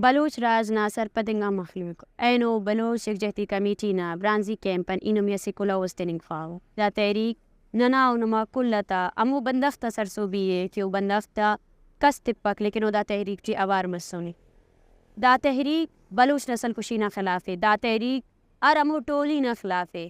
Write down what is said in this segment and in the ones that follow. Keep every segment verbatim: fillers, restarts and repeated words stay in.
بلوچ راج نا سرپد انگا مخلوق، اینو بلوچ یکجہتی کمیٹی نا برانزی کیمپ آن ای نمے اسہ کلہو اس تننگ خواوہ۔ دا تحریک ننا و نما کل آتا ہمو بندغ تا سرسہبی ءِ کہ او بندغ تا کس تپک، لیکن او دا تحریک ٹی اوار مسنے۔ دا تحریک بلوچ نسل کشی نا خلاف ءِ، دا تحریک ہر ہمو ٹولی نا خلاف ءِ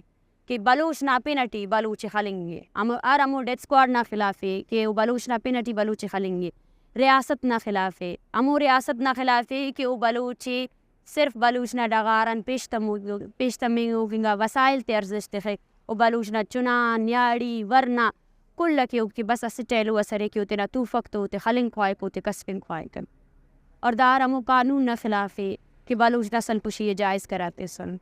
کہ بلوچ نا پن ئٹی بلوچ ءِ خلنگ ءِ، ہمو ہر ہمو ڈیتھ اسکواڈ نا خلاف ءِ کہ او بلوچ نا پن ئٹی بلوچ ءِ خلنگ ءِ، ریاست نا خلاف ءِ، ہمو ریاست نا خلاف ءِ کہ او بلوچ ءِ صرف بلوچ نا ڈغار آن پیش تمو-، پیش تمنگ انگا وسائل تے ارزش تخک، او بلوچ نا چنا، نیاڑی، ورنا کل ئکہ اوفتے بس اسٹ ایلو ئس ارے کہ او تینا توفک تو اوتے خلنگ خواہک، اوتے کسفنگ خواہک۔ اور دا ہر ہمو قانون نا خلاف ءِ کہ بلوچ نسل کشی ءِ جائز قرار تسن۔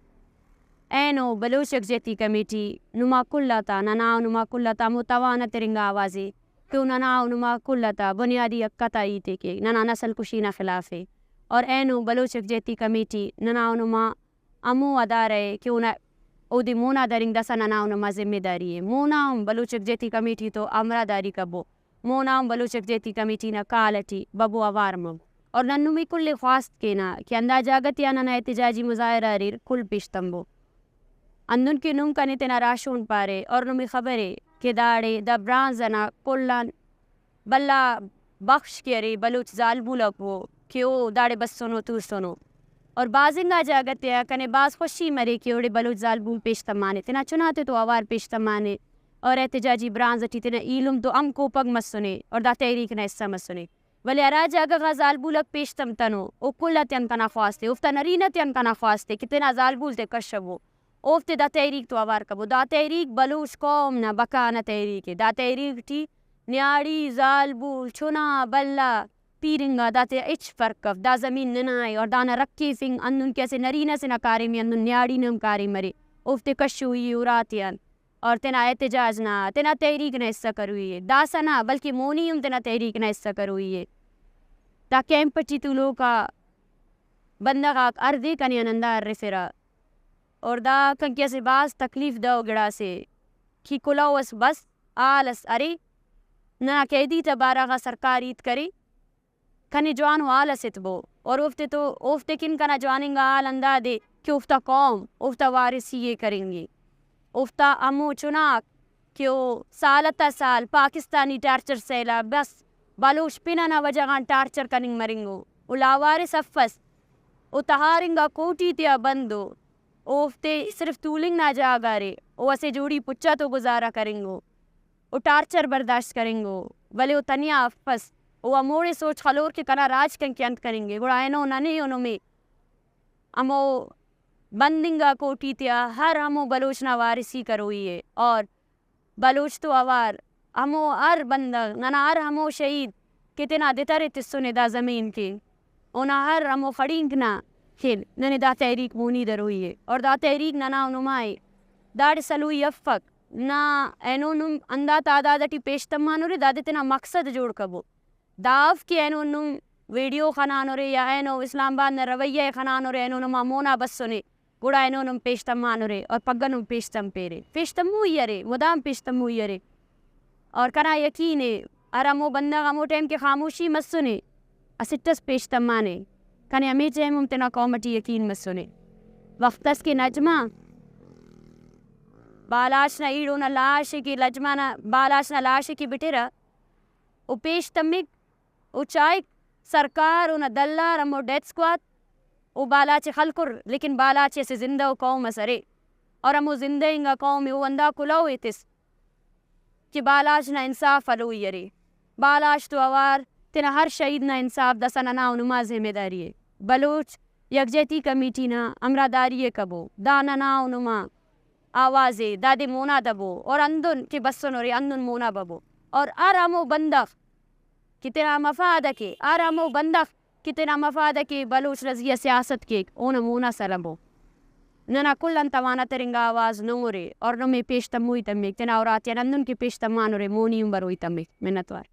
اینو بلوچ یکجہتی کمیٹی نما کل آتا، ننا و نما کل آتا ہمو توان ءِ ترنگا آواز ءِ کہ او ننا و نما کل آتا بنیادی حق آتا ہیت ءِ کہ ننا نسل کشی نا خلاف ءِ۔ اور اینو بلوچ یکجہتی کمیٹی ننا و نما ہمو ادارہ ءِ کہ اونا، اودے مونا درنگ داسہ ننا و نما ذمہ داری ءِ۔ مونا ہم بلوچ یکجہتی کمیٹی تو ہمراہ داری کبو، مونا ہم بلوچ یکجہتی کمیٹی نا کال ئٹی ببو، اوار مبو۔ اور نن نمے کل ءِ خواست کینہ کہ ہندا جاگہ تیا ننا احتجاجی مظاہرہ اریر، کل پیش تمبو۔ ہندن کہ نم کنے تینا راہشون پارے اور نمے خبرے کہ داڑے دا برانز ئنا کل آن بھلا بخش کہ ارے بلوچ زالبول آک ءُ کہ او داڑے بسنو توسنو۔ اور بھاز انگا جاگہ تیا کنے بھاز خوشی مریک کہ اوڑے بلوچ زالبول پیش تمانے، تینا چنا تے تو اوار پیش تمانے اور احتجاجی برانز ٹی تینا ایلم تو ہم کوپگ مسنے اور دا تحریک نا حصہ مسنے۔ ولے ہرا جاگہ غا زالبول آک پیش تمتنو، او کل آتیان کنا خواست ءِ، اوفتا نرینہ تیان کنا خواست ءِ کہ تینا زالبول تے کشبو، اوفتے دا تحریک تو اوار کبو۔ دا تحریک بلوچ قوم نا بقا نا تحریک ءِ۔ دا تحریک ٹی نیاڑی، زالبول، چنا، بھلا، پیرنگا داتے ہچ فرق اف۔ دا زمین ننا ءِ اور دانا رکھ کیفنگ ہندن کہ اسہ نرینہ سے نا کاریم ءِ، ہندن نیاڑی نا ہم کاریم ارے، اوفتے کشوئی ءِ اُرا تیان۔ اور تینا احتجاج نا، تینا تحریک نا حصہ کروئی ءِ۔ داسہ نہ بلکہ مونی ہم تینا تحریک نا حصہ کروئی ءِ۔ دا کیمپ ٹی تولوک آ بندغ آک ہر دے کنے آن ہندا ارفرہ۔ اور دا کن کہ اسہ بھاز تکلیف دہ گڑاسے کہ کلہو اس بس، حال اس ارے، ننا قیدی تا بارہ غا سرکار ہیت کرے۔ کنے جوانو حال اس ایتبو اور اوفتے تو، اوفتے کن کنا جوان انگا حال ہندادے کہ اوفتا قوم اوفتا وارثی ءِ کرنگے، اوفتا ہمو چناک کہ او سال تا سال پاکستانی ٹارچر سیلاب بس بلوچ پن ئنا وجہ غان ٹارچر کننگ مرنگو، او لاوارث افس، او تہار انگا کوٹی تیا بند او، اوفتے صرف تولنگ نا جاگہ ارے، او اسہ جوڑی پچا تو گزارہ کرنگو۔ او ٹارچر برداشت کرینگو، ولے او تنیا افس۔ او ہموڑے سوچ خلور کہ کنا راج کن کہ انت کننگے۔ گڑا اینو ننے و نمے ہمو بند انگا کوٹی تیا ہر ہمو بلوچ نا وارثی کروئی ءِ اور بلوچ تو اوار ہمو ہر بندغ، ننا ہر ہمو شہید کہ تینا دتر ءِ تسنے دا زمین کن، اونا ہر ہمو خڑینک نا کن ننے دا تحریک مونی دروئی ءِ اور دا تحریک ننا و نما ءِ۔ داڑے سلوئی افک۔ نہ، اینو نم ہندا تعداد ٹی پیش تمانورے، دادے تینا مقصد جوڑ کبو۔ دا اف کہ اینو نم ویڈیو خنانورے یا اینو اسلام آباد نا رویہ ءِ خنانورے، اینو نما مونا بسنے، گڑا اینو نم پیش تمانورے اور پگہ نم پیش تمپیرے۔ پیش تموئی ارے، مدام پیش تموئی ارے۔ اور کنا یقین ءِ ہر ہمو بندغ ہمو ٹائم کہ خاموشی مسنے، اسٹ اس پیش تمانے۔ کنے ہمے ٹائم ہم تینا قوم ٹی یقین مسنے۔ وخت اس کہ نجمہ بالاچ نا ایڑو نا لاش ءِ کہ نجمہ نا بالاچ نا لاش ءِ کہ بٹرہ، او پیش تمک، او چائک سرکار اونا دلار ہمو ڈیتھ اسکواڈ او بالاچ ءِ خلکر، لیکن بالاچ اسہ زندہ ءُ قوم اس ارے اور ہمو زندہ انگا قوم ءِ او ہندا کلہو ءِ تس کہ بالاچ نا انصاف ہلوئی ارے۔ بالاچ تو اوار تینا ہر شہید نا انصاف داسہ ننا و نما ذمہ داری ءِ۔ بلوچ یکجہتی کمیٹی نا ہمراہداری ءِ کبو۔ دا ننا و نما آواز ءِ، دادے مونا دبو اور ہندن کہ بسنورے ہندن مونا ببو۔ اور ہر ہمو بندغ کہ تینا مفاد ءِ کے، ہر ہمو بندغ کہ تینا مفاد ءِ کے بلوچ نا زی آ سیاست کیک، اونا مونا سلبو۔ ننا کل آن توانا ترنگا آواز نمرے اور نمے پیش تموئی تمک، تینا اُرا تیان ہندن کہ پیش تمانرے، مونی ہم بروئی تمک۔ منت وار۔